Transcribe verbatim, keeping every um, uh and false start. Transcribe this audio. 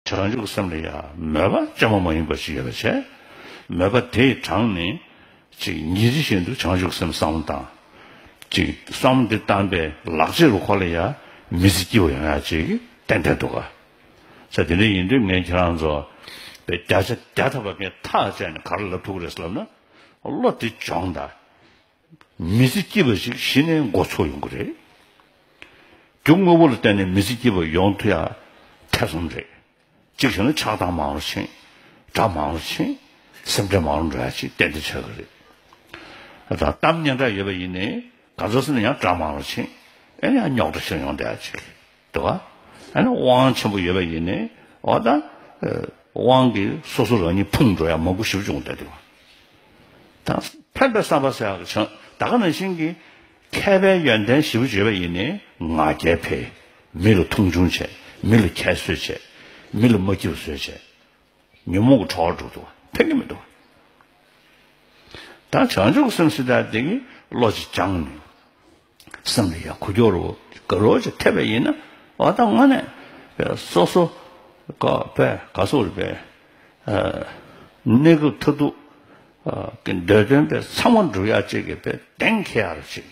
བྱང་ཆུབ་ཀྱི་སེམས་ལ་ཡང་མོས་པ་བཅོས་མ་མ་ཡིན་པ་ཞིག་ཡོད་པ་བྱས། མོས་པ་དེས་དྲངས་ནས་ཅིག་ཉིན་རེ་བཞིན་དུ་བྱང་ཆུབ་ཀྱི་སེམས་བསམ་བློ་བཏང་། ཅིག་བསམ་བློ་འདི་བཏང་པའི་ལག་རྗེས་རུ་ཁོ་ལ་ཡང་མི་ཚེ་སྐྱིད་པོ་ཡོང་ཡ་ཅིག་ཏན་ཏན་འདུག་ག་ས་དེ་འདྲ་ཡིན་དུས་ངས་ཁྱེད་རང་ཚོ་པའི་བརྒྱ་ཆ་བརྒྱ་ཐམ་པ་ངས་ཐག་བཅད་ནས་ག་རེ་ལབ་ཐུབ་ཀྱི་རེད་ཟེར་ལབ་ན། བློ་དེ་སྦྱོང་དང་། མི་ཚེ་སྐྱིད་པ་ཞིག་གཞི་ནས་འགོ་ཚུགས་ཡོང་གི་རེད། རྒྱུ་དངོས་པོ་ལ་བརྟེན་ནས་མི་ཚེ་སྐྱིད་པ་ཡོང་ཐུབ་ཡ་ཐེ་ཚོམ་རེད། གཅིག་བྱས་ན་ཆགས་སྡང་མང་རུ་ཕྱིན། དགྲ་མང་རུ་ཕྱིན། སེམས་ཁྲལ་མང་རུ་འགྲོ་ཡ་ཅིག་ཏན་ཏན་ཆགས་ཀྱི་རེད། ད་གཏམ་སྙན་གྲགས་ཡོད་པ་ཡིན་ནའི་ག་ཚོད་ཟེར་ན་ཡང་དགྲ་མང་རུ་ཕྱིན། ཨེ་ནི་ཡང་རྙོག་དྲ་ཞིག་ཡོང་བསྡད་ཡ་ཅིག་རེད། འདུག་ག་ཨ་ནི་དབང་ཆེན་པོ་ཡོད་པ་ཡིན་ནའི་འོ་ད་དབང་གིས་སོ་སོ་རང་ཉིད་ཕུང་འགྲོ་ཡ་མང་པོ་ཞེ་པོ་བྱུང་བསྡད་འདུག་ག་ད་ཕན་པའི་བསམ་པ་ཟེར་ཡག་གི་བྱང་ད་ག་ནང་བཞིན་གྱི་མཁས་པའི་ཡོན་ཏན་ཞེ་པོ་ཅིག་ཡོད་པ་ཡིན་ནའི་ང་རྒྱལ་འཕེལ། མི་ལ་མཐོང་ཆུང་བྱས། མི་ལ་ཁྱད་གསོད་བྱས། མི་ལ་མ་སྐྱིད་པ་བཟོས་བྱས། ཉོན་མོངས་ཀྱི་གྲོགས་འགྲོ་འདུག་ག་ཕན་གྱི་མི་འདུག་ག་ད་བྱང་ཆུབ་ཀྱི་སེམས་ཟེར་ཡག་དེ་གི་བློ་ཅིག་སྦྱངས་ནས། སེམས་ལ་ཡ་ཁུ་སྐྱོར་རོ་དགའ་རོགས་ཅིག་ཐེབས་པ་ཡིན་ན་འོ་ད་དངོས་གནས་སོ་སོ་ག་པས་ག་སོགས་རེད་པས། གནས་སྐབས་མཐར་ཐུག་གི་འདོད་དོན་པས་ཚང་མ་འགྲུབ་ཡག་ཅིག་གི་པས་གདེང་འཁེལ་ཡག་རེད་ཅིག